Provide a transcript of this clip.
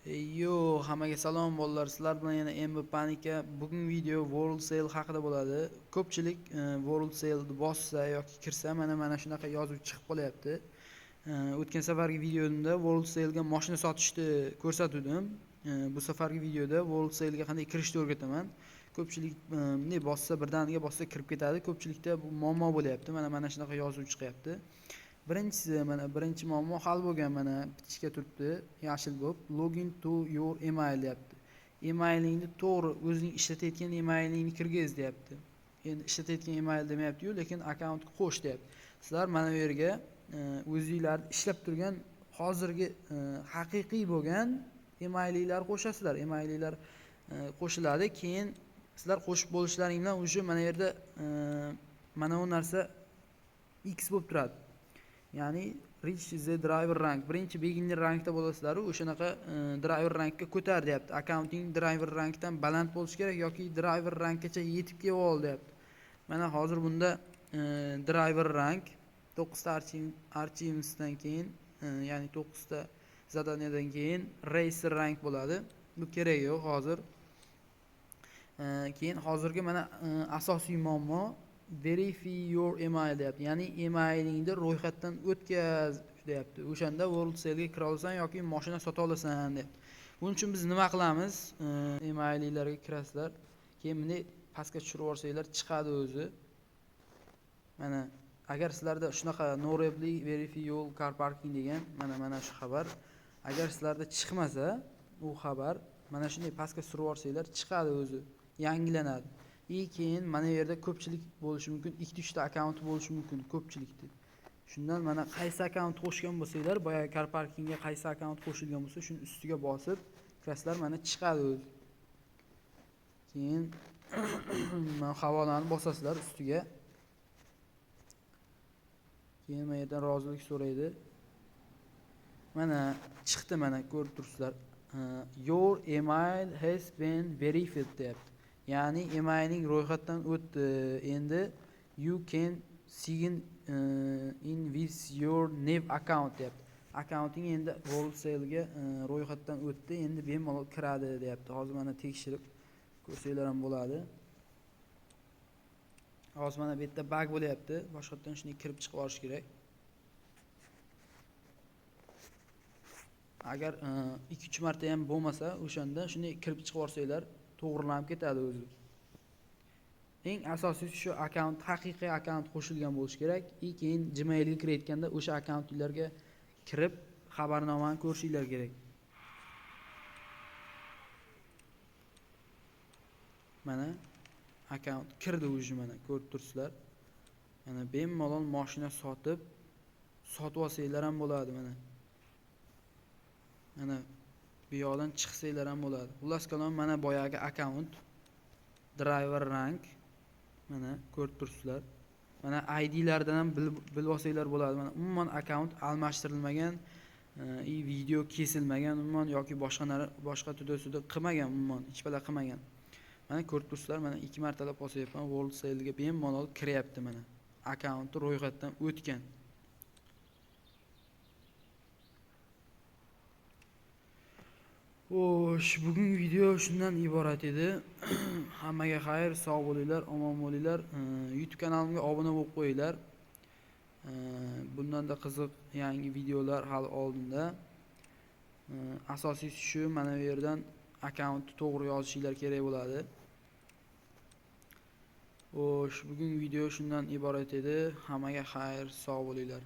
Yo, hammaga salom bolalar. Sizlar bilan yana MB Panika. Bugungi video World Sale haqida bo'ladi. Ko'pchilik World Sale bossa yoki kirsa, mana shunaqa yozuv chiqib qolyapti. O'tgan safargi videomda World Sale'ga mashina sotishni ko'rsatuvdim. Bu safargi videoda World Sale'ga qanday kirishni o'rgataman. Ko'pchilik bunday bossa, birdaniga bossa kirib ketadi. Ko'pchilikda bu muammo bo'lyapti. Mana shunaqa yozuv chiqyapti. Birinchisi, mana birinchi muammo hal bo'lgan, mana bitishga turibdi, yashil bo'lib, login to your email deyapti. Emailingni to'g'ri o'zing ishlatayotgan emailingni kirgiz deyapti. Endi ishlatayotgan email demayapti-yu, lekin akkauntga qo'sh deyapti. Sizlar mana bu yerga o'zinglar ishlab turgan hozirgi haqiqiy bo'lgan emailinglarni qo'shasizlar. Emailinglar qo'shiladi. Keyin sizlar qo'shib bo'lishlaring bilan o'sha mana yerda mana bu narsa X bo'lib turadi. Ya'ni reach the driver rank. Birinchi beginner rankda bo'lasizlar, o'shanaqa driver rankka ko'tar deyapti. Accounting driver rankdan baland bo'lishi kerak yoki driver rankgacha yetib kelib ol deyapti. Mana hozir bunda driver rank 9 ta archivesdan keyin, ya'ni 9 ta zadaniyadan keyin racer rank bo'ladi. Bu kerak yo'q hozir. Keyin hozirgi mana asosiy muammo verify your email deyapti. Ya'ni emailingni ro'yxatdan o'tkaz deyapti. O'shanda World Sale'ga kira olasan yoki mashina sota olasan deyapti. Buning uchun biz nima qilamiz? Emailinglarga kirasizlar. Keyin bunday pastga tushirib yuborsanglar chiqadi o'zi. Mana agar sizlarda shunaqa no reply verify your car parking degan mana shu xabar agar sizlarda chiqmasa, u xabar mana shunday pastga surib yuborsanglar chiqadi o'zi, yangilanadi. Keyin mana bu yerda ko'pchilik bo'lishi mumkin, 2-3 ta akkaunt bo'lishi mumkin ko'pchilikda. Shundan mana qaysi akkaunt qo'shgan bo'lsanglar, boya car parkingga qaysi akkaunt qo'shilgan bo'lsa, shuni ustiga bosib kirasizlar, mana chiqadi o'zi. Keyin mana havolani bosasizlar ustiga. Keyin mana yerdan rozilik so'raydi. Mana chiqdi, mana ko'rib turibsizlar. Your email has been verified deyapti. Ya'ni emailing ro'yxatdan o'tdi. Endi you can sign in with your new account deyapti. Accounting endi World Sale'ga ro'yxatdan o'tdi. Endi bemalol kiradi deyapti. Hozir mana tekshirib ko'rsanglar ham bo'ladi. Hozir mana bu yerda bug bo'lyapti. Boshqatdan shunday kirib chiqib olish kerak. Agar 2-3 marta ham bo'lmasa, o'shanda shunday kirib chiqib olsanglar to'g'rilanib ketadi o'zi. Eng asosiysi shu akkaunt, haqiqiy akkaunt qo'shilgan bo'lishi kerak. Keyin Gmailga kirayotganda o'sha akkauntlarga kirib xabarnomani ko'rishinglar kerak. Mana akkaunt kirdi o'zi, mana ko'rib turibsizlar. Mana bemalol mashina sotib olsanglar ham bo'ladi mana. Mana bu yoqdan chiqsanglar ham bo'ladi. Xullas kalom, mana boyagi akkaunt driver rank mana ko'rib turibsizlar. Mana I D'lardan ham bilib olsanglar bo'ladi. Mana umuman akkaunt almashtirilmagan, video kesilmagan umuman yoki boshqa tuda-suda qilmagan umuman, hech bala qilmagan. Mana ko'rib turibsizlar, mana 2 martalab bosyapman, World Sale'ga bemalol kiryapti mana. Akkaunti ro'yxatdan o'tgan. Xo'sh, bugungi video shundan iborat edi. Hammaga xayr, sog' bo'linglar, omon bo'linglar. YouTube kanalimga obuna bo'lib qo'yinglar. Bundan da qiziq yangi videolar hali oldinda. Asosiysi shu, mana bu yerdan akkauntni to'g'ri yozishinglar kerak bo'ladi. Xo'sh, bugungi video shundan iborat edi. Hammaga xayr, sog' bo'linglar.